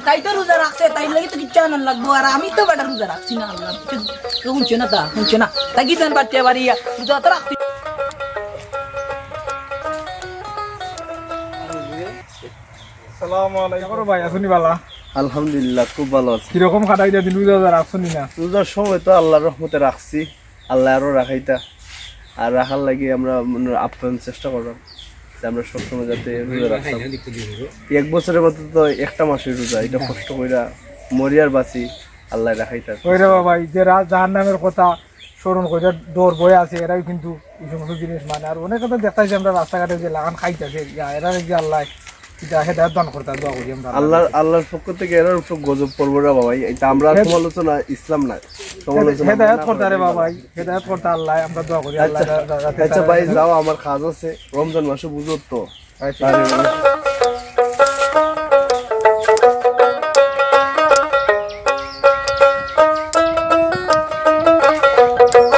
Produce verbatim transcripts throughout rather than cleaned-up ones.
তাই তো রোজা রাখছে, তাইর লাগি তো কিচ্ছু আনার লাগবো। আর আমি তো বেটা রোজা রাখছি না, আল্লাহ। তো হুনছো না তা, হুনছো না। তাই কি জান পারতে পারি, রোজা তো রাখছি। আসসালামু আলাইকুম। বড় ভাই, আছনি বালা? আলহামদুলিল্লাহ, খুব ভালো আছি। কিরকম কাটাইলা দিন রোজা, রোজা রাখছনি না? রোজার সময় তো আল্লাহর রহমতে রাখছি, আল্লাহ আরো রাখাইতা। আর রাখার লাগি আমরা মনে আপ্রাণ চেষ্টা করলাম যে আমরা সবসময় যাতে রোজা রাখতাম। এক বছরের মধ্যে তো একটা মাসের রোজা, এটা কষ্ট কইরা মরি আর বাঁচি, আল্লাহ রাখাইতা। ওই রে বাবা, এই যে রা-, জাহান্নামের কথা স্মরণ করে ডর ভয় আছে, এরাই কিন্তু এই সমস্ত জিনিস মানে। আর অনেকে তো দেখতাছি আমরা রাস্তাঘাটে যে লাগান খাইতাছে, ইয়া, এরারে যে আল্লাহ ইটা হেদায়েত দান করতা, দোয়া করি আমরা। আল্লাহ, আল্লাহর পক্ষ থেকে এরার উপর গজব পড়বো রে বাবা। এটা আমরা হেদ-, সমালোচনা, ইসলাম না, সমালোচনা হেদায়েত না করতা রে করি বাবা, বাবা। হেদায়েত করতা আল্লাহ, আমরা দোয়া করি আল্লাহ। আচ্ছা, আচ্ছা ভাই, যাও, আমার কাজ আছে, রমজান মাসে বুঝো তো। আচ্ছা। আরে বাবা।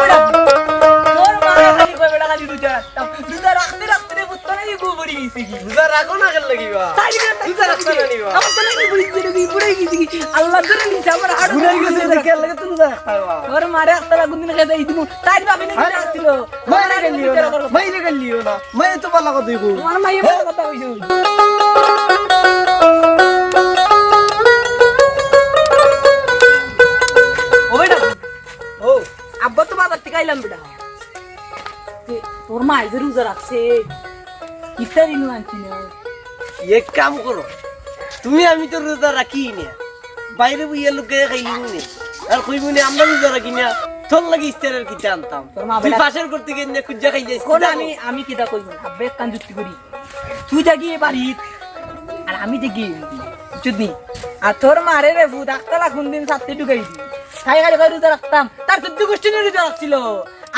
ওরা, তোর মা খালি কয় বেটা খালি রোজা রাখতাম। রোজা রাখতে রাখতে রে পুত্তর এই গু পড়ি গেছে কি? রোজা রাখো না কেন লাগি বা? তাই না, তাই রোজা রাখতে না নি বা? আমার তো নাকি বুড়ি গেছে কি, বুড়ি গেছে কি? আল্লাহ ধরে নিছে আমার হাড় বুড়ি গেছে, এটা কেন লাগে তুমি রোজা রাখতে বা? ওর মারে একটা লাগুন দিন খেতে এই দিমু। তাই বাবা নেই আরে, ছিল। মাইরে গেলিও না, মাইরে গেলিও না। মাইরে তো বালা কথা কইবো। আমার মাইরে বালা কথা কইছো। ও বেটা। ও। আব্বা তো বাজার থেকে আইলাম বেটা। তে, তোর মা এই যে রোজা রাখছে, ইফতারি নু আনছি না। এক কাম করো, তুমি আমি তো রোজা রাখি না, বাইরে বইয়া লুকাইয়া খাইলি নে। আর কইবো নে, আমরা রোজা রাখি না, তোর লাগি ইফতারের কিতা আনতাম। তোর মা তুই বেটা পাশের করতে গিয়ে নে, খুঁজা খাই যাইস, কোন কিতা আমি, কর? আমি কিতা কইবো? আব্বা এক কান যুক্তি করি। তুই যাগি এ বাড়িত, আর আমি যাগি, বুঝছত নি? আর তোর মারে রে ভূত, আখতালা কোন দিন সাথে ঢুকাই দি। তাই খালি কয় রোজা রাখতাম, তার চোদ্দ গোষ্ঠী নিয়ে রোজা রাখছিল।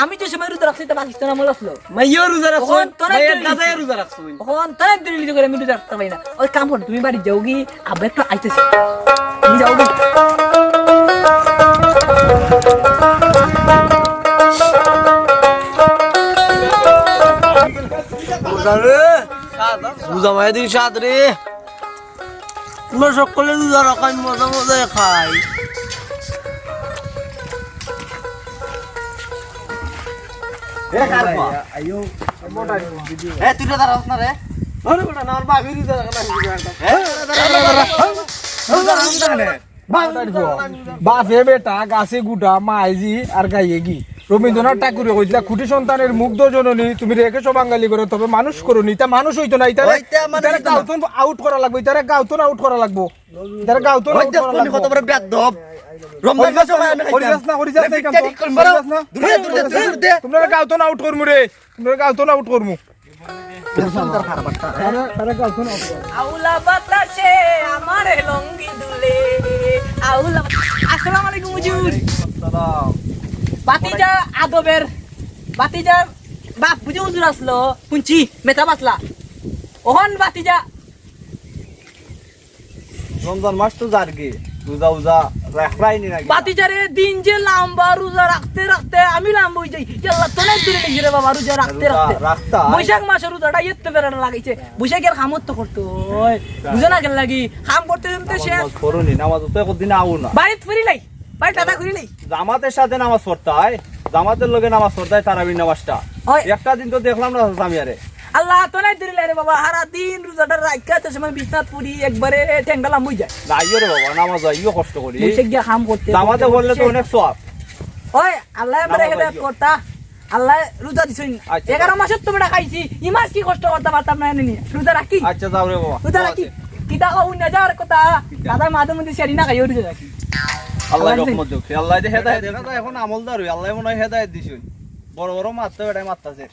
আমি যে সময় রোজা রাখছি, তা পাকিস্তান আমল আসলো। মাইও রোজা রাখছো, তখন তোরা মাইয়ের একটু দাদায় রোজা রাখছো। তখন তোরা একটু রিলিজ করে আমি রোজা রাখতে পারি না। ওই কাম করো, তুমি বাড়ি যাও গি, আবার একটু আইতেছি। তুমি যাও গি। রোজা রে, রোজা মায়ের দিন সাত রে। তোমরা সকলে রোজা রাখাই মজা মজায় খাই। এ, কার পা? এ, তুই রোজা রাখস না রে? আরে বেটা, না, আমার বাপের রোজা রাখা না, রোজা রাখা। এ, দাঁড়া, দাঁড়া, দাঁড়া, দাঁড়া। রোজা রাখস না কেনে? বাপে বেটা, গাছে গুটা, মাইজি আর গাইয়ে গি। রবীন্দ্রনাথ ঠাকুরে কইছিলা, "কুটি সন্তানের মুগ্ধ জননী, তুমি রেখেছো বাঙালি করে, তবে মানুষ করো নি।" ইতা মানুষ অইতো না, ইতারে, ওইটা মানুষ ইতারে হইতো না। গাউতন আউট করা লাগবো, ইতারে গাউতন আউট করা লাগবো। ইতারে গাউতন ওই আউট দেখ করা তুমি লাগবো। কত বড় বেয়াদব। রমজান মাসে ভাই আমি করিস খাইতাম। না, করিস না, রেফি করিস না। টেডি কল মারো। দূরে, দূরে, দূরে, দূরে। তোমরা গাউতন আউট করমু রে, তোমরা গাউতন আউট করমু। আরে, আরে, গাউতন আউট করমু। আউলা বাতাসে আমার লঙ্গি দুলে, আউলা। আসসালামু আলাইকুম হুজুর। সালাম। ভাতিজা আদবের, ভাতিজার বাপ বুঝি হুজুর আসলো, হুনছি, মেথা বাসলা। ওহন ভাতিজা রমজান মাস তো যারগি, রোজা উজা রাখরাই নি নাকি? ভাতিজারে দিন যে লাম্বা, রোজা রাখতে রাখতে আমি লাম্বা অই যাই। ইয়াল্লা, তোরা দূরে নেই রে বাবা, রোজা রাখতে রোজা রাখতে। রাখতা। বৈশাখ মাসের রোজাটা এত বেড়াটা লাগাইছে। বৈশাখের কামত তো করতো। ওই, বুঝো না কেন লাগি? কাম করতে করতে নামাজ শেষ। নামাজ পড়ো নি, নামাজ তো একদিন আও না। বাড়িত ফিরিলাই, বাড়িত দাদা ঘুরিলাই। জামাতের সাথে নামাজ পড়তা হয়, জামাতের লগে নামাজ পড়তা হয় তারাবির নামাজটা। ওই। একটা দিন তো দেখলাম না চাচা মিয়ারে। আল্লাহ, তো নাই দিলে রে বাবা, হারা দিন রোজাটা রাখিয়া তো সময় বিছনাত পড়ি, একবারে ঠেংটা লাম্বা অই যায়। না, ইয়ো রে বাবা, নামাজ হয়, ইয়ো কষ্ট করি। মুশে গিয়া কাম করতে জামাতে করতে পড়লে তো করতে। অনেক সওয়াব। ওই, আল্লাহ আমারে নামাজ হেদায়েত হয়, ইয়ো। করতা। আল্লাহ রোজা দিছইন। আচ্ছা। এগারো মাসের তো বেটা খাইছি, ই মাস কি কষ্ট করতাম পারতাম না এনে নিয়া। রোজা রাখি। আচ্ছা, যাও রে বাবা। রোজা রাখি। আচ্ছা। কিতা কও না যাওয়ার কথা। কিতা? দাদা মাঝে মধ্যে সেরি না খাইও রোজা রাখি। আল্লাহ আল্লাহ রহমত দেখ। আল্লাহ যে হেদায়েত। দাদা এখন আমলদার হই, আল্লাহ মনে হয় হেদায়েত দিছইন। বড় বড় মারতে বেটায় মারতাছে।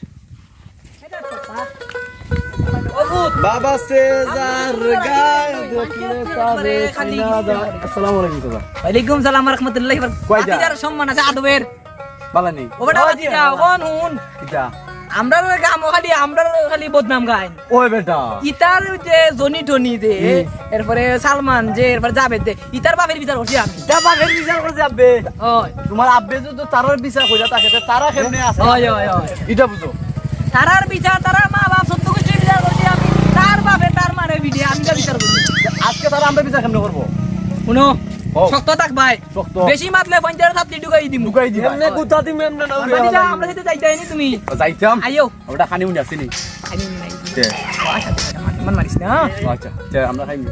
বাবা সে যার গায়ে দেখলে তারে চিনা যায়। আসসালামু আলাইকুম চাচা। ওয়ালাইকুম সালাম ওয়া রাহমাতুল্লাহি ওয়া বারাকাতুহু। কই যা? ভাতিজার সম্মান আছে আদবের। বালা নি? ও বেটা, ও ভাতিজা, জি, কোন হুন? কিতা? আমরার গামো খালি, আমরার খালি বদনাম গাইন। ওই বেটা। ইতার যে জনি টনি দে, হুম। এরপরে সালমান যে, এরপরে জাভেদ দে, ইতার বাপের বিচার করছি আমি। ইতার বাপের বিচার করছি আব্বে। ওই। তোমার আব্বে তো, তো তারার বিচার কইরা থাকে, তো তারা কেমনে আছে? ওই, ওই, ওই। ইটা বুঝো। তারার বিচার, তারার মা বাপ সত্য গোষ্ঠীর বিচার করছি আমি। তার বাপে, তার মারে এই ভিডিও আমি তো বিচার করবো। আজকে তারা আমরা বিচার কেমনে করবো? শুনো, ও। শক্ত থাক ভাই। শক্ত। বেশি মাতলে পঞ্চাশ হাত ঢুকাই দিমু। ঢুকাই দিবা। এমনে গুতা দিমু, এমনে না। আমরা দিলা, আমরা সাথে যাইতায় নি তুমি। ও, যাইতাম। আইও। ওটা খানি উনি আসেনি। খানি উনি নাই। কে? ও, আচ্ছা, আচ্ছা, আচ্ছা, মান মারিস না। ও, আচ্ছা, তে আমরা খাইনি।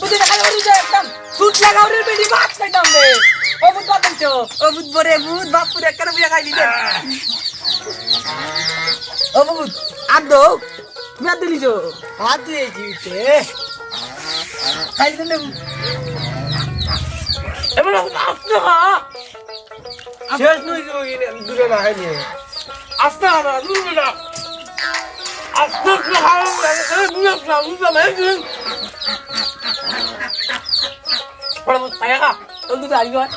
বুঝি না, খালি ওরে যে একদম সুট লাগাও রে, বেটি ভাত খাইতাম রে। ও ভূত বাপ বলছো, ও ভূত বরে ভূত, বাপ পুরে একখানে বুঝা খাইলি রে। ও ভূত, আর দো, তুমি আর দিলি যো। আর দিয়ে কি হইছে? খাইলি না? এবার আসতে হা। শেষ নই যে ওই দূরে না খাইনি। আস্তে আনা, দূরে না। আস্তে আস্তে খাওয়া লাগে, এই দূরে না, দূরে না, এই দূরে। বড় বড় ছায়া খা, তোর দুটো আইবার।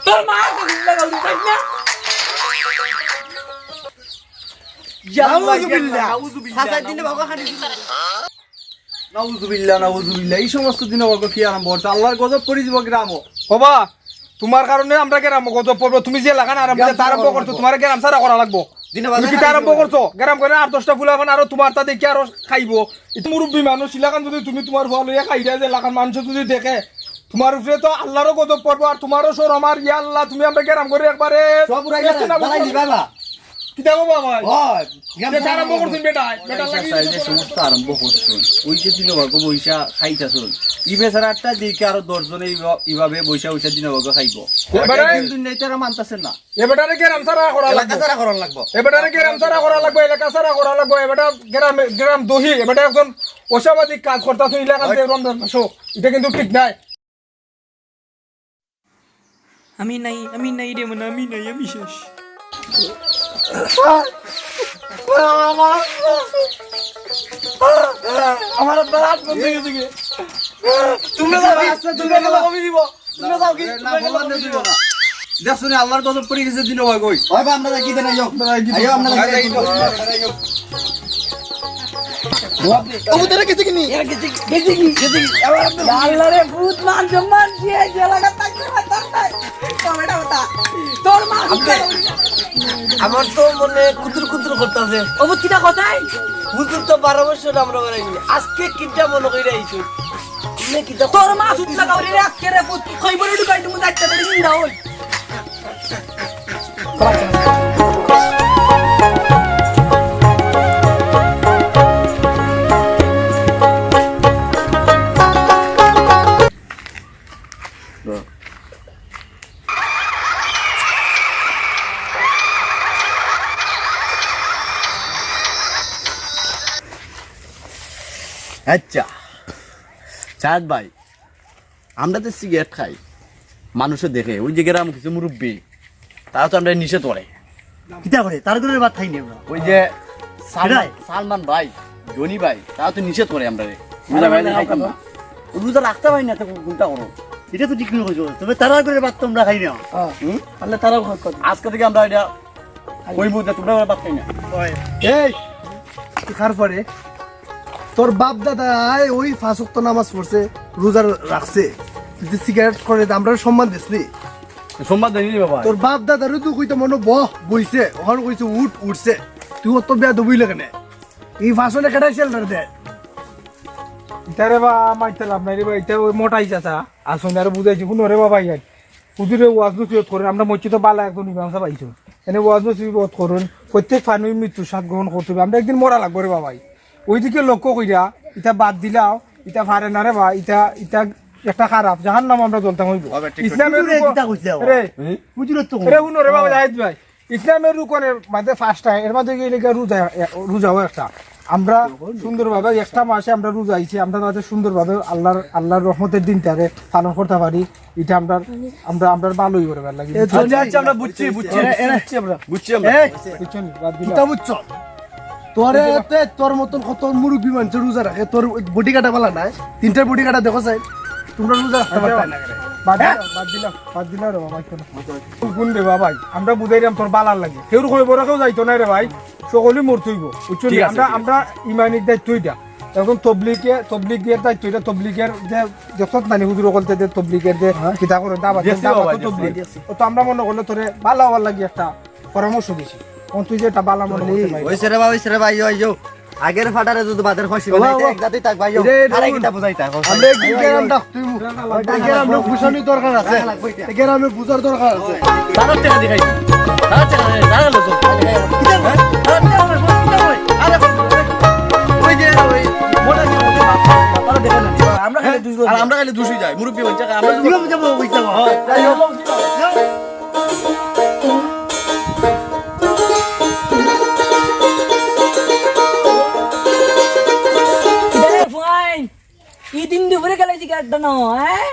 তোর মা তো দুটো লাগাও, দুটো খাইস না। ইয়া আল্লাহ, ইয়া নাউজুবিল্লাহ। আল্লাহ, নাউজুবিল্লাহ। হাসাই দিলে বাবা খালি নাউজুবিল্লাহ, নাউজুবিল্লাহ। এই সমস্ত দিন ওকে কি আরম্ভ করছে? আল্লাহর গজব পড়ি দিব গ্রামো। বাবা, তোমার কারণে আমরা গ্রামো গজব পড়বো। তুমি যে লাখান আরম্ভ গ্রাম করছো, তার আরম্ভ করছো, তোমার গ্রাম ছাড়া করা লাগবো। দিন বাজার তুমি কিতা আরম্ভ করছো? গ্রাম করে আর দশটা ফুলা এখন আরো তোমার তা দেখি আরো খাইবো। এই তো মুরব্বী মানুষ, ইলাখান যদি তুমি তোমার ফুয়া লইয়া খাইরা যে লাখান মানুষ যদি দেখে, তোমার উপরে তো আল্লাহরও গজব পড়বো, আর তোমারও শরম। আর ইয়া আল্লাহ, তুমি আমরা গ্রাম করে একবারে সব উড়াই গেছে, জ্বালাই দিবা বা। কিতা গো বাবা? ও, গ্রাম এটা আরম্ভ করছেন বেটা, বেটা লাগি এই যে সমস্ত আরম্ভ করছেন। ওই যে দিন ভাগো বইসা খাইতাছেন। ই বেচারা একটা দিকে আরো দশ জনে এইভা-, এইভাবে বইসা বইসা দিন ভাগো খাইবো। এ বেটা, একদিন দুই নাই তারা মানতাছেন না। এ বেটারে গ্রাম ছাড়া করা এলাকা লাগবো। ছাড়া করার লাগবো। এ বেটারে গ্রাম ছাড়া করা লাগবো, এলাকা ছাড়া করা লাগবো। এ বেটা গ্রামে, গ্রাম দহি, এ বেটা একজন অসামাজিক কাজ করতাছে এলাকাতে রমজান মাসো। এটা কিন্তু ঠিক নাই। আমি নাই, আমি নাই রে মনে, আমি নাই, আমি শেষ। আমার বারাত বন্ধ হয়ে গেছে কি? তুমি যাও, আচ্ছা, তুমি তুমি যাও। আমি দিব। তুমি যাও কি? না, ভগবান দিব না। দেখছো নি, আল্লাহর গজব পড়ে গেছে দিন ভাই কই। ওই বা আমরা কি দেন আইও। আইও, আমরা আইও। ও, তারা গেছে কি নি? এরা গেছে কি? গেছে কি? গেছে কি? আবার আপনি আল্লাহ রে, ভূত মান সম্মান দিয়ে যে এলাকা থাকতে পারতাম না। কমেটা হতা। তোর মা আপনি, আমার তো মনে কুতুর কুতুর করতেছে। ও, ভূত কিটা কথাই? হুজুর তো বারো বছর আমরা বেড়াইনি। আজকে কিটা মনে কইরা আইছো? আপনি কিটা তোর মা সুত লাগাও রে, আজকে রে ভূত। কই বলে ঢুকাই তুমি যাইতে পারি না ওই। আচ্ছা, চাঁদ ভাই, আমরা তো সিগারেট খাই, মানুষে দেখে, ওই যে গ্রাম কিছু মুরব্বী, তারা তো আমরা নিষেধ করে। কিতা করে? তার ঘরে ভাত খাই নি আমরা। ওই যে সালমান, সেটাই। সালমান ভাই, জনি ভাই, তারা তো নিষেধ করে আমরা রে। রোজা ভাই খাইতাম না। রোজা রাখতে পারি না, তো কোনটা করো? এটা তো ঠিক নয়, কইছো। তবে তারা ঘরে ভাত তো আমরা খাই না। হ্যাঁ। হুম? তাহলে তারাও খাক। আজকে থেকে আমরা এটা কইবো যে তোমরা ভাত খাই না। এই, কি খার পরে? তোর বাপ দাদায় ওই পাঁচ ওয়াক্ত নামাজ পড়ছে, রোজা রাখছে। তুই সিগারেট করে, আমরা সম্মান দিস নি? সম্মান দেয়নি রে বাবা। তোর বাপ দাদারও তুই কইতে মনে বহ, বইছে, ওখানে কইছে উঠ, উঠছে। তুই অত বেয়াদবি লাগে না। এই ফাঁসনে কেটাই শেল্টার দে। ইতারে বা মাইতে লাভ নাই রে বা, ইতা ওই মোটাই চাচা। আর সন্ধ্যারে বুঝাইছি, হুনো রে বাবা, ইয়ার। হুজুরে ওয়াজ নসিহত করেন, আমরা মসজিদে বালা একজন ইমাম সাহেব আইছইন। এনে ওয়াজ নসিহত করেন, প্রত্যেক ফানুই মৃত্যু স্বাদ গ্রহণ করতে হবে। আমরা একদিন মরা লাগবো রে বাবাই। ওইদিকে লক্ষ্য কইরা, ইটা বাদ দিলাও, ইটা পারে না রে বা, ইটা, ইটা একটা খারাপ, জাহান্নামো আমরা জ্বলতাম অইবো। হবে, ঠিক আছে। ইসলামের হুজুরে রুকন, কিতা কইছে আবার? রে, হুম? হুজুরের তো রে, হুনো রে বাবা, জাহিদ ভাই, ইসলামের রুকনের মাঝে পাঁচটা, এর মাঝে গিয়ে লেগে রোজা, রোজাও একটা। আমরা সুন্দরভাবে একটা মাসে আমরা রোজা আইছি, আমরা যাতে সুন্দরভাবে আল্লাহর, আল্লাহর রহমতের দিনটারে পালন করতে পারি, এটা আমরা, আমরা, আমরা ভালোই করে ভালো লাগে। এ, আচ্ছা, আচ্ছা, আমরা বুঝছি, বুঝছি, এরা, এরা, বুঝছি আমরা। বুঝছি আমরা। এই, বুঝছো নি? বাদ দিলাম। কিতা বুঝছো? তোরে তে তোর মতন কত মুরব্বী মানুষ রোজা রাখে, তোর বডি কাটা বালা নাই, তিনটার বডি কাটা দেখো চাই, তোমরা রোজা রাখতে পারতায় না কেনে? বাদ দিলাম, বাদ দিলাম, বাদ দিলাম রে বাবা, কেন? কোন রে বাবা? আমরা বুঝাইলাম তোর বালার লাগে। কেউ কই বড় কেউ যাইতো না রে ভাই, সকলেই মরতে অইবো, বুঝছো নি? ঠিক আছে, আমরা, ঠিক আছে। আমরা ইমানির দায়িত্ব এটা। এখন তবলিগে, তবলিগের দায়িত্ব, এটা তবলিগের যে, যত নানি হুজুর অকলতে যে তবলিগের যে হ্যাঁ। কিতা করে দাওয়াত, দেখছি দাওয়াত বাবা, তো দেখছি। তবলিগ। ও তো আমরা মনে করলে তোরে ভালো হওয়ার লাগি একটা পরামর্শ দিছি। এখন তুই যে এটা ভালো মনে করতে পারিস। ওই সেরে ভাই, ওই সেরে ভাই, ওই, ওই। আগের ফাটারে যদি বাদের খুশি বাবা, বানাইতে বাবা। এক জাতি থাক ভাই, ও। রে, রে, আরে রে। কিতা বুঝাইতা? আমরা এক দিন গেলাম ডাক তুই। আমরা গেলাম, আমরা বুঝানির দরকার আছে। গেলাম, বুঝার দরকার আছে। তারা টেকা দেখাই। তারা টেকা দেখাই। তারা লোক। কিতা? হ্যাঁ? তারা টেকা দেখাই। কিতা ভাই? আরে, ওই যে, ওই, মোটা কি? তারা দেখা না। আমরা খালি দুষ আর আমরা খালি দুষি যাই। মুরব্বি বলছে, আমরা কিভাবে যাবো? ওই যাবো। হ্যাঁ। যাই হোক। কিরে ফাইন, ই দিন দুপুরে গেলে সিগারেট দানো, হ্যাঁ?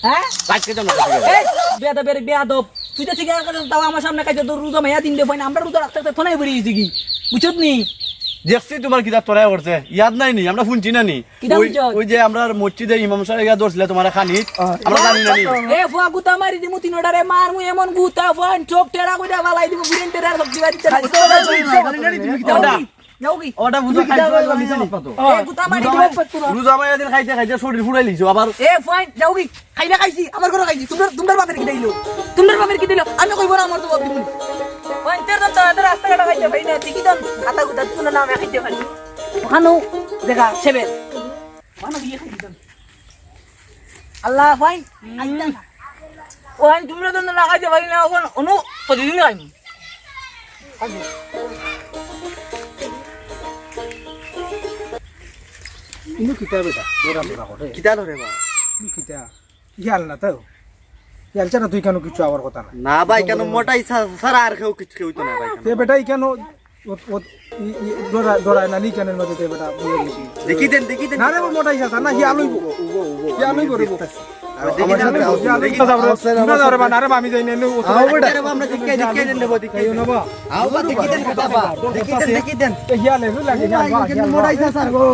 হ্যাঁ? রাখতে দাও না, সিগারেট। এই, বেয়াদব, বেয়াদব। তুই তো সিগারেট খাস, তাও আমার সামনে খাইতে তোর রোজা মাইয়া দিন দে ফাইন, আমরা রোজা রাখতে রাখতে থনাই বেরিয়ে গেছি কি? বুঝছত নি? দেখছি তোমার কিতা তোরাই করছে, ইয়াদ নাই নি, আমরা শুনছি না নি? কিতা ওই, বুঝছো? ওই যে আমরা মসজিদে ইমাম সাহেব ইয়া ধরছিলে তোমার খানি, আহ, আমরা জানি না নি? এ ফুয়া গুতা মারি দিমু তিন ওটারে মার মুই এমন গুতা ফান চোখ টেরা কইরা ফালাই দিমু বুড়েন টেরা সব দিবা দিতে। খাইছো না, খাইছো না, খাইছো না, খাইছো না। ওটা, যাও কি? ওটা বুঝো, তুমি কিতা খাইছো না, করবা, খাইছো না। এ গুতা মারি দিমু পত্তু। রোজা মাইয়া দিন খাইতে খাইতে শরীর ফুরাই লিছো আবার। এ ফান যাও কি? খাইলে খাইছি, আমার ঘরে খাইছি। তোমরা, তোমরার বাপের কিতা দিলো? তোমরার বাপের কিতা দিলো? আমি কইবো না, আমার তো বাপ দিমু। ফান তের তো তোরা রাস্তাঘাটে খাইতে পারি না, দেখি তো আতা গুতা তুই না আমি খাইতে পারি। ওখানেও দেখা সেবে। আল্লাহ ভাই, আইতা না। ও ভাই, তোমরা তো না খাইতে পারি না, এখন অনু প্রতিদিন খাইনি। কিন্তু কিতা বেটা, দৌড়া দৌড়া করে। কিতা ধরে বা? কিন্তু কিতা? ইয়াল না তো। ইয়াল ছাড়া তুই কেন কিছু আবার কথা না? না ভাই, কেন মোটাই সা-, সারা আর কেউ কিছু কেউ তো না ভাই, কেন? তে বেটা, ই কেন ও, ও, ই, ই, ডরা-, ডরায় না নি কেনের মধ্যে তো বেটা বুঝে গেছি। দেখি দেন, দেখি দেন। না রে, ও মোটাই চাচা, না, হিয়া লইবো। উবো, উবো, উবো। হিয়া লইবো রে, দেখি দেন। হিয়া লইবো। দেখি দেন, দেখি দেন। না রে, না রে, আমি যাই না, এনে ও তো আও বেটা। আরে বাবা, আমরা দেখি, দেখি দেন, দেখি দেন। তাইও না বা। আও বা, দেখি দেন, কথা বা। দেখি দেন, দেখি দেন। এ হিয়া লেবু লাগে, হিয়া, হিয়া, হিয়া। মোটাই চাচা গো।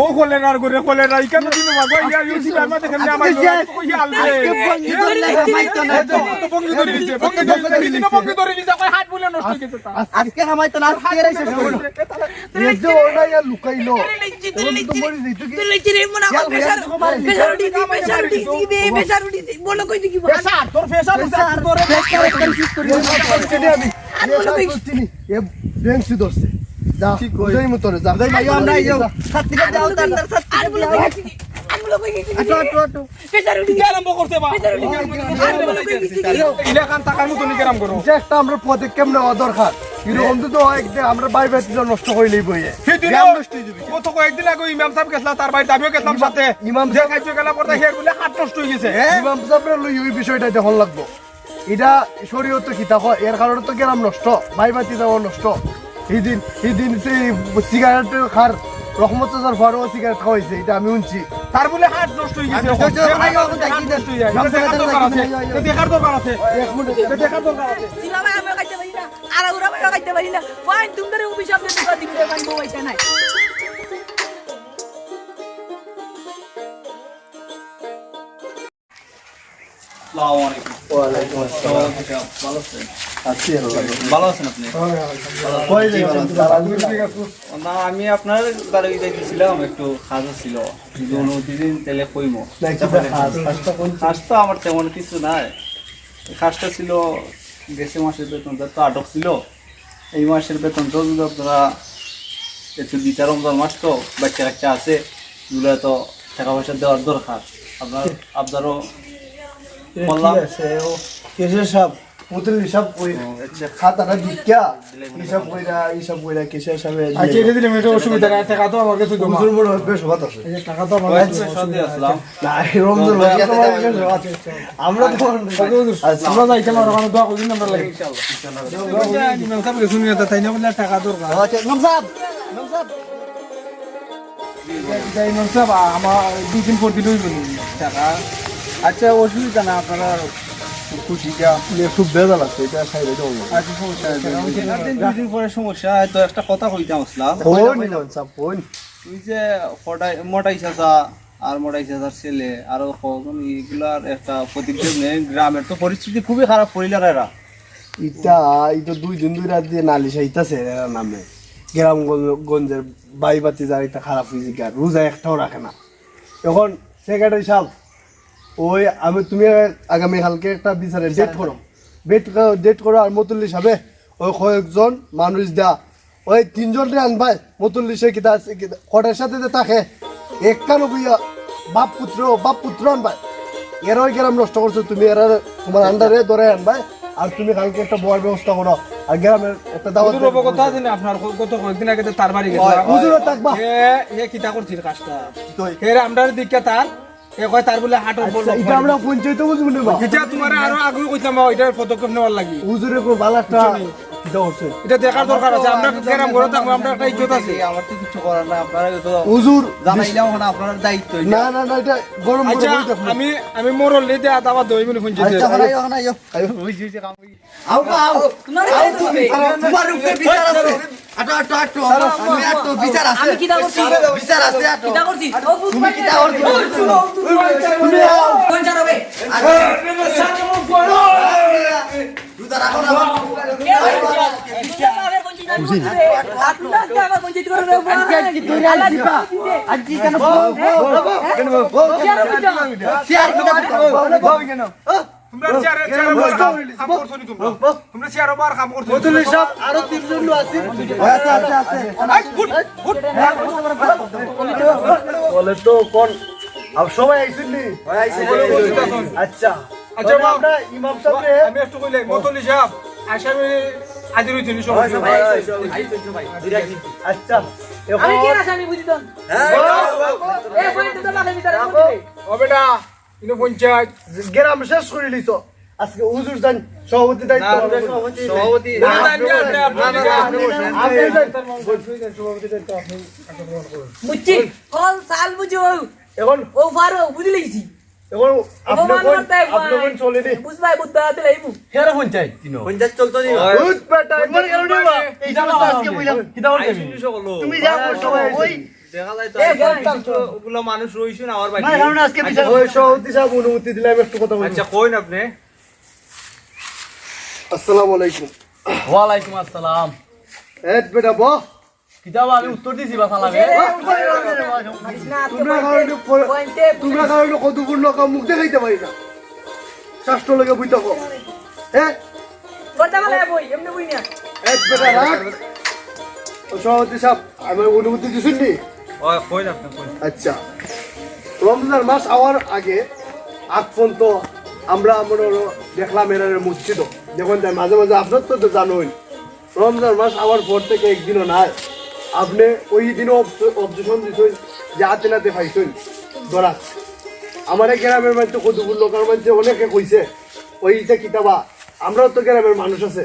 ও কলেরার গরে, কলেরা, ই কেন দিন বাবা, ইয়া, ইউ সি আমার দেখে আমার হিয়া আলবে। আজকে ভঙ্গি ধরলে হামাইতো না তো। ভঙ্গি ধরে দিছে, ভঙ্গি ধরে দিছে, ভঙ্গি ধরে দিছে, কই হাত বুলে নষ্ট হয়ে গেছে। আজকে হামাইতো না, আজকে রে শেষ করবো। এই যে ওরা ইয়া লুকাইলো। ওরা তো মরে যাইতো কি? তুই লইছি রে, মনে হয় খেয়াল হয়ে প্রেশার, গেছে, প্রেশার উঠি, প্রেশার উঠি, প্রেশার উঠি, বলো কই দেখি, প্রেশার, তোর প্রেশার উঠে, প্রেশার, তোর প্রেশার কনফিউজ করি। আমি। এ, বলো কই? এ, বেঞ্চি ধরছে। যা, ঠিক কই। বুঝাই মতো রে, যা। বুঝাই ভাই, আমরা এই যাও। সাত দিকে যাও, তার, তার সাত দিকে যাও। আটো, আটো, আটো। প্রেশার উঠি। কি আরম্ভ করছে বা? প্রেশার উঠি। আরম্ভ করছে। ইলাখান টাকার মতো নিকে আরাম করো। যে একটা আমরা পদক্ষেপ নেওয়া দরকার। এরকম তো হয়, একটা আমরা ভাই ভাই নষ্ট হইলেই বইয়ে। সেদিনও গ্রাম নষ্ট হয়ে যাবে। গত কয়েকদিন আগে ইমাম সাহেব গেছলা, তার বাড়িতে আমিও গেছলাম সাথে। ইমাম যে সাহেব খাইতে গেলা পরে হের বলে হাত নষ্ট হয়ে গেছে। হ্যাঁ? ইমাম সাহেব লই ওই বিষয়টা দেখান লাগবো। এটা শরীয়ত কিতা হয়, এর কারণে তো গ্রাম নষ্ট, ভাই ভাতি যাওয়া নষ্ট। এই দিন, এই দিন সেই সিগারেট খার রহমত চাচার ঘরেও সিগারেট খাওয়াইছে, এটা আমি শুনছি। তার বলে হাত নষ্ট হয়ে গেছে। আমি তো হাত নষ্ট হয়ে যায়। এটা দেখার দরকার আছে। এটা দেখার দরকার আছে। এক মিনিট। এটা দেখার দরকার আছে। সিলা ভাই, আমি খাইতে পারি না। আর ওরা ভাই খাইতে পারি না। ফাইন, তুমি ধরে অভিশাপ দিয়ে দিবা, দিবি, ফাইন, বউ আইসা নাই। আসসালামু আলাইকুম। ওয়ালাইকুম আসসালাম। ভালো আছেন? আছি আল্লাহ। ভালো আছেন আপনি? কই যাইছেন? না, আমি আপনার বাড়ি যাইতেছিলাম, একটু কাজ ছিল। যদি অনুমতি দিন, তাহলে কইমো। না, একটু কাজ, কাজটা কোন? কাজ তো আমার তেমন কিছু নাই। কাজটা ছিল গেছে মাসের বেতন তো আটক ছিল। এই মাসের বেতন তো যদি আপনারা একটু দিতা, রমজান মাস তো, বাচ্চা কাচ্চা আছে, এগুলা তো টাকা পয়সা দেওয়ার দরকার। আপনার, আপনারও এ, ঠিক বললাম। আছে, ও, কেশে সাহেব, হোটেল হিসাব কই, ও, আচ্ছা। খাতাটা দিক্কা, হিসাব কইরা, হিসাব কইরা, কেশে সাহেব আচ্ছা, এটা দিলে এটা অসুবিধা নাই, টাকা তো আমার কাছে জমা। হুজুর বড় বেশ হবাত আছে। এই যে টাকা তো আমার কাছে অসুবিধা নাই। না, এই রমজান মাসে তো আমার কাছে আছে। আমরা তো আচ্ছা, হুজুর, আচ্ছা। আমরা যাইতাম আর ওখানে দোয়া করি আমরা লাগে। ইনশাআল্লাহ। ইমাম সাহেব গেছইন না, তাই না বলে টাকা দরকার। আচ্ছা, ইমাম সাহেব, ইমাম সাহেব। এটা, এটা ইমাম সাহেব, আমার দুই দিন পর দিন হইব নি টাকা। আচ্ছা, অসুবিধা না, আপনারা খুশি যা। একটু বেজাল আছে, এটা খাইলে তো হবো। আচ্ছা, সমস্যা নাই। দুই দিন, দুই দিন পরে সমস্যা, তো একটা কথা কইতাম আসলাম। কই ইমাম সাহেব, কই? তুই যে কটাই, মোটাই চাচা, আর মোটাই চাচার ছেলে, আরো কজন, এগুলার একটা পদক্ষেপ নেই। গ্রামের তো পরিস্থিতি খুবই খারাপ, পরিলার এরা। ইটা, ই তো দুই দিন দুই রাত দিয়ে নালিশ আইতাছে এরা নামে। গ্রামগঞ্জের ভাই ভাতিজার একটা খারাপ ফিজিক আর রোজা একটাও রাখে না। এখন সেক্রেটারি সাহেব, ওই আমি, তুমি আগামী কালকে একটা বিচারে ডেট করো, ডেট ডেট করো। আর মতুল্লি সাহেবে ওই কয়েকজন মানুষ দা, ওই তিনজনরে আনবায়। মতুল্লি সে কিতা আছে, কিতা কটার সাথে যে থাকে, একখানো বইয়া বাপ পুত্র, বাপ পুত্র আনবায়। এরা ওই গ্রাম নষ্ট করছে, তুমি এরা তোমার আন্ডারে ধরে আনবায়। আর তুমি কালকে একটা বওয়ার ব্যবস্থা করো, আর গ্রামের একটা দাওয়াত হুজুর, অবগত আছি না আপনার ক-, গত কয়েকদিন আগে তো তার বাড়ি গেছিলাম। হুজুরও থাকবা। হে, হে কিতা করছিল কাজটা? হে রে, আমরার দিকে তার, এ কয় তার বলে হার্টর বল। আচ্ছা, এটা আমরা পঞ্চায়েতে বুঝবো না বা? এটা তোমার আরো আগে কইতাম বা, এটার পদক্ষেপ নেওয়ার লাগি। হুজুরে কো বালা একটা বুঝছো নি? কিতা করছে? এটা দেখার দরকার আছে, আমরা গ্রাম ঘরে থাকবো, আমরা একটা ইজ্জত আছে। আমার তো কিছু করার না, আপনারা তো হুজুর জানাইলাম না, আপনার দায়িত্ব এটা। না, না, না, এটা গরম আচ্ছা, গরম হয়ে থাকবো। আমি, আমি মোরল লেদে আদাবা দই মনে ফোন আচ্ছা, দিতে। হনাইও, হনাইও। আয়ো। ওই যে, যে কাম আও, আও। তোমার আও, বিচার আছে। তোমার উপরে বিচার আছে। আটো, আটো, আটো। স্যার, আমি আটো, বিচার আছে। আমি কিতা করছি? বিচার আছে, আটো। কিতা করছি? তুমি কিতা করছো? তুমি আও। কোন স্যার হবে? আরে, রোজা রাখো না। কে বলছে? তুমি আমাকে বঞ্চিত করবে। আজকে আজকে কেন? শেয়ার কিতা? তোমরা চেয়ারে, চেয়ারে বওয়ার কাম করছো নি তোমরা? তোমরা চেয়ারে বওয়ার কাম করছো নি? মতুল্লি সাহেব, আরো তিনজন লো আছে। আছে, আছে, আছে। এই, উঠ, উঠ। বলে তো কোন, আপ সবাই আইছেন নি? আইছে। আচ্ছা। আচ্ছা, তাহলে বাবা। আমরা ইমাম সাহেবরে আমি একটু কইলে, মতুল্লি সাহেব, আসামি হাজির হইছেন নি সবাই? আচ্ছা, আমি এখন কি আসামি বুঝি তো? হ্যাঁ। এ পয়েন্ট তো লাগে ভিতরে। ও বেটা, ইনো পঞ্চায়েত। গ্রাম শেষ করে লিছো। আজকে হুজুর যান সভাপতি দায়িত্ব। না, হুজুর সভাপতি। সভাপতি। না, আপনি, আপনি, আপনি, আপনি, আপনি যান। বুঝছি। কল সাল বুঝো। এখন ও পারো, বুঝি লিছি। এখন আপনি অপমান কোন, করতে আপনি হয়। কোন চলে নি? বুঝবাই, বুঝবা, হাতে লাইবু। কেন পঞ্চায়েত? তিনো। পঞ্চায়েত চলতো নি। ওই। ভূত বেটা, তোমার কারণে বা। এই যে আজকে বললাম, কিতা বলতে? তুমি যা করছো, ওই দেখা যায় তো, এ, আর ভাই। কিছু তো ওগুলা মানুষ রইছে না আমার বাড়ি। না, কারণ আজকে আচ্ছা, বিচার ওই সভাপতি সাহেব অনুমতি দিলে আমি একটু কথা বলবো। আচ্ছা, কইন আপনি। আসসালামু আলাইকুম। ওয়ালাইকুম আসসালাম। এ বেটা, বহ। কিতাব আমি উত্তর দিছি বা, সালামে। এ, উত্তর দিছি। মারিস না, আজকে তোমরা পয়েন্টে, কারণে পরে, পয়েন্টে, তোমরা কারণে কতগুলো লোক মুখ দেখাইতে পারি না। শাস্ত্র লগে বই থাকো। হ্যাঁ? কথা বলে বই, এমনি বই না। এক বেটা রাখ। ও সভাপতি সাহেব, আমি অনুমতি দিছেন নি? ওই, কই না, কই? আচ্ছা। রমজান মাস আওয়ার আগে আগ পর্যন্ত আমরা মনে হলো দেখলাম এরা মসজিদও। দেখুন, তাই মাঝে মাঝে আপনার তো, তো জানোই। রমজান মাস আওয়ার পর থেকে একদিনও নাই। আপনি ওই দিনও অবজ-, অবজেকশন দিছেন যে হাতে নাতে পাইছেন ধরাত। আমার এই গ্রামের মধ্যে কতগুলো লোকের মধ্যে অনেকে কইছে, ওই যে কিতাবা, আমরাও তো গ্রামের মানুষ আছে,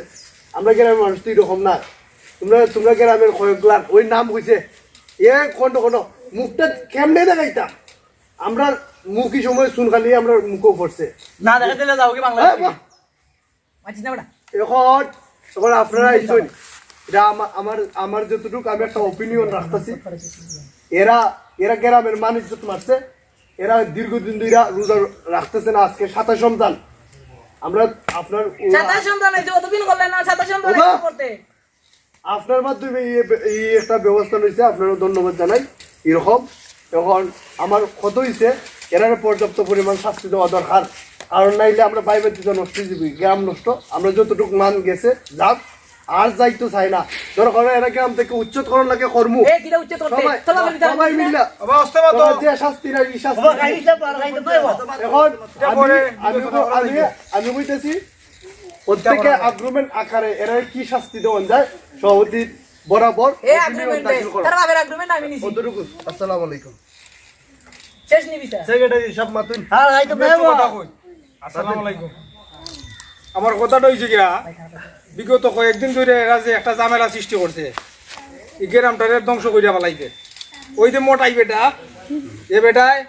আমরা গ্রামের মানুষ তো এরকম না। তোমরা, তোমরা গ্রামের কয়েক লাখ ওই নাম কইছে, এ কোন কোন মুখটা কেমনে দেখাইতা? আমরা মুখী সময় চুন খালি আমরা মুখও পড়ছে। না দেখা দিলে যাও কি বাংলা? হ্যাঁ, বাহ। মাতিস না বেটা। এখন, এখন আপনারা আইছেন, এটা আমা-, আমার, আমার যতটুকু আমি একটা ওপিনিয়ন রাখতেছি, এরা, এরা গ্রামের মানুষ যত মারছে, এরা দীর্ঘদিন ধরে রোজা রাখতেছে না, আজকে সাতাশ রমজান। আমরা আপনার ও সাতাশ রমজান হইছে, অতদিন করলেন না, সাতাশ রমজান বাবা! করতে। আপনার মাধ্যমে এই, এই একটা ব্যবস্থা লইছে, আপনারও ধন্যবাদ জানাই। এরকম এখন আমার কত হইছে, এরারে পর্যাপ্ত পরিমাণ শাস্তি দেওয়া দরকার, কারণ নাইলে আমরা বাইবের দিতে নষ্ট হয়ে যাবি, গ্রাম নষ্ট। আমরা যতটুকু মান গেছে যাক, আর যাইতো চাই না। ধরো কারণ এরা গ্রাম থেকে উচ্ছেদ করার লাগে কর্ম। এ, কিটা উচ্ছেদ করতে? সবাই, চলো, আমি সবাই মিললা। বাবা, অস্তে বাবা। যে শাস্তি না, এই শাস্তি। বাবা, গাড়ি চাপ, আর গাড়ি চাপ, বাবা। এখন এটা আমি, পরে আমি, আমি, আমি কইতেছি, প্রত্যেকে আগ্রুমেন্ট আকারে এরা কি শাস্তি দেওয়ান যায়, সভাপতি বরাবর এ ওপিনিয়ন আগ্রুমেন্ট দাখিল করো। তার বাবার আগ্রুমেন্ট আমি নিছি। কতটুকু? আসসালামু আলাইকুম। শেষ নিবি স্যার। সেক্রেটারি সাহেব মাতুন। আর আই তো একটু কথা কই। আসসালামু আলাইকুম। আমার কথাটা হইছে গিয়া, বিগত কয়েকদিন ধরে এরা যে একটা ঝামেলা সৃষ্টি করছে, এই গ্রামটারে ধ্বংস করিয়া ফালাইতে। ওই যে মোটাই বেটা, এ বেটায়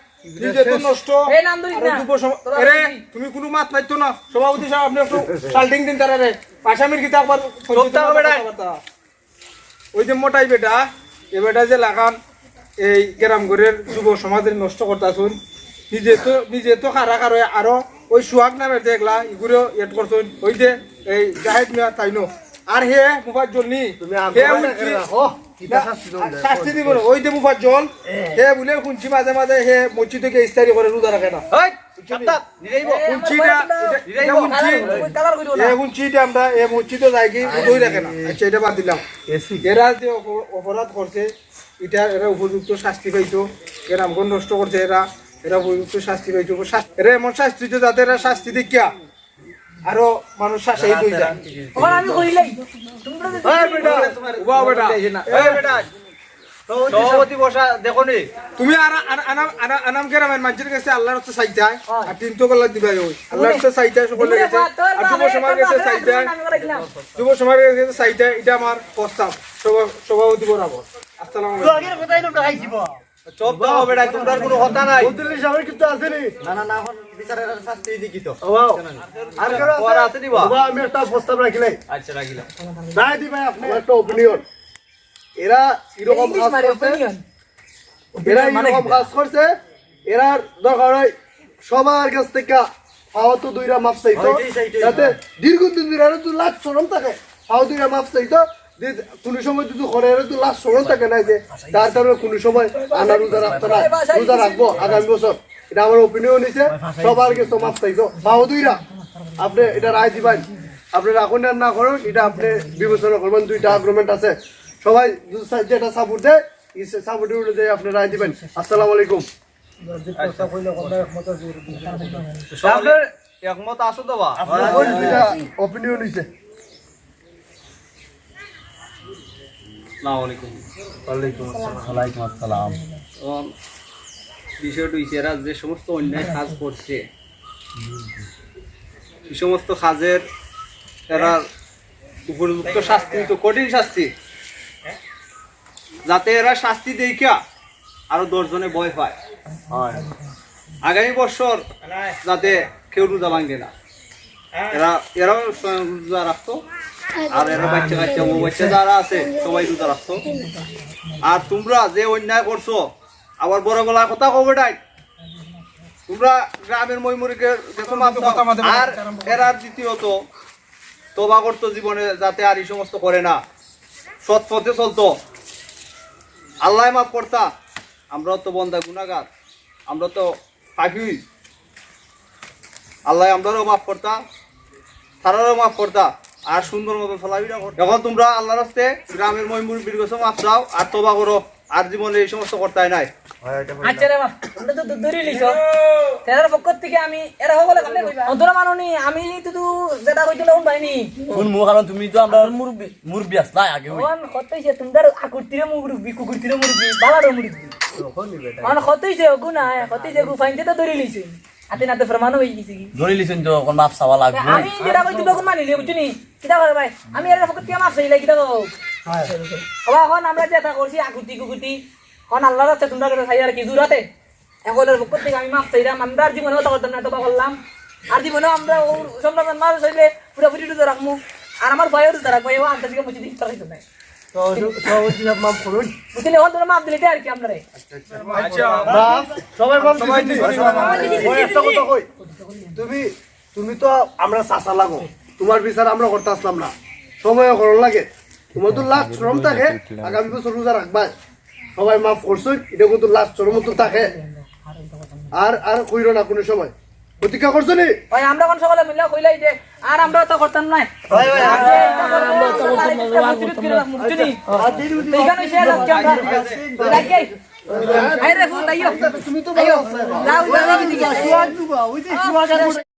নিজে তো নষ্ট, এই নাম ধরিস আর না। যুব সম-, তোরা এরে, বুঝবি। তুমি কোনো মাত মারতো না। সভাপতি সাহেব, আপনি একটু শাল্টিং দিন তারারে। আসামির কিতা একবার চুপ থাকো বেটা। কথাবার্তা। ওই যে মোটাই বেটা, এ বেটা যে লাগান এই গ্রাম ঘরের যুব সমাজের নষ্ট করতাছুন। নিজে তো, নিজে তো খারা খারো, আরো ওই সুহাগ নামের যে একলা, ইগুলো এড করছুন। ওই যে এই জাহেদ মিয়া তাইনো। আর হে মুফাজ্জল নি, তুমি হে আগ্রহ উঠছি। রাখো। ইটা শাস্তি দেওয়া যায়। শাস্তি দিব না। ওই যে মুফাজ্জল, হে বুলে হুনছি মাঝে মাঝে হে মসজিদে গিয়া ইফতারি করে, রোজা রাখে না। এই, বুঝছো নি? সাবধান, নিরাইব। হুনছি না, ইটা, ইটা হুনছি। হে হুনছি ইটা আমরা, হে মসজিদে যাই কি, রোজাই রাখে না। আচ্ছা, ইটা বাদ দিলাম। এরা যে অপ-, অপরাধ করছে, ইটা এরা উপযুক্ত শাস্তি পাইতো। এরা নামগন্ধ নষ্ট করছে এরা, এরা উপযুক্ত শাস্তি পাইতো। শাস্তি, এরা এমন শাস্তি দিতো যাতে এরা শাস্তি দেখিয়া আরো মানুষ শা-, শহীদ হয়ে যায়। ওখানে আমি কইলাই, তোমরা যে এই বেটা, উবা বেটা। এই বেটা, সভাপতি বসা দেখো নি। তুমি আর, আর, আনাম, আনা-, আনাম গ্রামের মানুষের কাছে আল্লাহর রাস্তা চাইতায়, আর তিন তো গলা দিবাই ওই। আল্লাহর রাস্তা চাইতায় সকলের কাছে। আর যুব সমাজের কাছে চাইতায়, যুব সমাজের কাছে চাইতায়, এটা আমার প্রস্তাব সভা-, সভাপতি বরাবর। আসসালামু আলাইকুম। চুপ থাকো বেটা, তোমরার কোনো কথা নাই। মন্ত্রী সাহেবের কিছু আছে নি? না, না, না, এখন বিচারের শাস্তি দিকে তো। ও বাবা। আর কেউ আছে? পর আছে নি বা? বাবা, আমি একটা প্রস্তাব রাখিলাই। আচ্ছা, রাখিলাম। রায় দিবেন আপনি, একটা ওপিনিয়ন। এরা এরকম কাজ করছে, এরা এরকম কাজ করছে, এরার দরকার হয় সবার কাছ থেকে পাও তো দুইরা মাফ চাইতো, ওইটাই, সেইটাই। যাতে দীর্ঘদিন ধরে এরা তো লাজ শরম থাকে, পাও দুইরা মাফ চাইতো, যে কোনো সময় যদি করে এরা তো লাজ শরম থাকে না যে তার কারণে কোনো সময় আনা রোজা রাখতো না, রোজা রাখবো আগামী বছর। এটা আমার ওপিনিয়ন হইছে, সবার কাছে মাফ চাইতো, পাও দুইরা। আপনি এটা রায় দিবেন, আপনি রাখুন আর না করুন, এটা আপনি বিবেচনা করবেন। দুইটা আর্গুমেন্ট আছে, সবাই যেটা সাপোর্ট দেয়, সাপোর্টের উপরে যে আপনি রায় দিবেন। আসসালামু আলাইকুম। আপনার একমত আছো তো বা? আপনার ওই দুইটা ওপিনিয়ন হইছে। আসসালামু আলাইকুম। ওয়ালাইকুম আসসালাম। ওয়ালাইকুম আসসালাম। এখন বিষয়টা হইছে, এরা যে সমস্ত অন্যায় কাজ করছে, এই সমস্ত কাজের এরার উপযুক্ত শাস্তি, তো কঠিন শাস্তি, যাতে এরা শাস্তি দেখিয়া আরো দশ জনে ভয় পায়। হয়। আগামী বছর যাতে কেউ রোজা ভাঙে না। এরা, এরাও স্বয়ং রোজা রাখতো, আর এরা বাচ্চা কাচ্চা, বউ বাচ্চা যারা আছে, সবাই রোজা রাখতো। আর তোমরা যে অন্যায় করছো, আবার বড় গলায় কথা কও বেটাই। তোমরা গ্রামের ময়মুরব্বির গেছে মাপ চাও। আর এরা দ্বিতীয়ত তওবা করতো জীবনে, যাতে আর এই সমস্ত করে না, সৎ পথে চলতো। আল্লায় মাফ করতা, আমরা তো বন্দা গুনাহগার, আমরা তো পাপী। আল্লায় আমরারও মাফ করতা, তারারও মাফ করতা, আর সুন্দর মতো চলাফেরা করতা। এখন তোমরা আল্লাহর রাস্তে গ্রামের ময়মুরব্বির গেছে মাপ চাও আর তওবা করো, আর জীবনে এই সমস্ত করতায় নাই। আচ্ছা রে বা, তোমরা তো দু-, ধরি লিছো। তেরার পক্ষ থেকে আমি, এরা হকলে কেমনে কইবা? অন্তরা মাননি, আমি তো, তো যেটা কইতে লাগুন ভাইনি। শুন মু, কারণ তুমি তো আমরা মুরব্বি। মুরব্বি আসলা আগে ওই। অন কত হইছে তোমরা আকুর তীরে মুরব্বি, কুকুর তীরে মুরব্বি, বালারও মুরব্বি। অন কত হইছে ওগু না, কত হইছে ওগু ফাইনতে তো ধরি লিছে। আতে না তো প্রমাণ হয়ে গেছে কি? ধরি লিছেন তো, এখন মাপ চাওয়া লাগবে। আমি যেটা কইতে লাগুন মানি লিও, বুঝছো নি? কিতা করে ভাই? আমি এর পক্ষ থেকে মাপ চাইলাই, কিতা করো? হ্যাঁ। বাবা, এখন আমরা যেটা করছি, আকুতি কুকুতি, এখন আল্লাহর রাস্তায় তোমরা করে চাই আর কি দূর হতে। এখন এর পক্ষ থেকে আমি মাপ চাইলাম, আমরা আর জীবনে ওটা করতাম না, তওবা করলাম। আর জীবনে আমরা ও সম্রাট মানুষ হইলে পুরোপুরি রোজা রাখবো। আর আমার ভাইও রোজা রাখবো, এবার আন্তর্জাতিক মসজিদে ইফতার হইতো না। তো সভাপতি সাহেব, মাফ করুন। বুঝলি, এখন তোমরা মাপ দিলে আর কি আপনারে। আচ্ছা, মাফ, সবাই মাফ দিছি। ওই একটা কথা কই, তুমি, তুমি তো আমরা চাচা লাগো, তোমার বিচার আমরা করতে আসলাম না, সময় করার লাগে। তোমার তো লাজ শরম থাকে, আগামী বছর রোজা রাখবা। সবাই মাফ করছো, এটা কিন্তু লাজ শরম তো থাকে। আর, আর কইরো না কোনো সময়। প্রতিজ্ঞা করছো নি? ভাই, আমরা কোন সকালে মিললে কইলাই যে আর আমরা তো করতাম না। ভাই, ভাই, আমরা তো করতাম না। আমরা তো করতাম না। বুঝছো নি? আর দিন উঠি এখানে শেষ আজকে আমরা। আরে ফুল, আইও। তুমি তো আইও। যাও, যাও, যাও, যাও।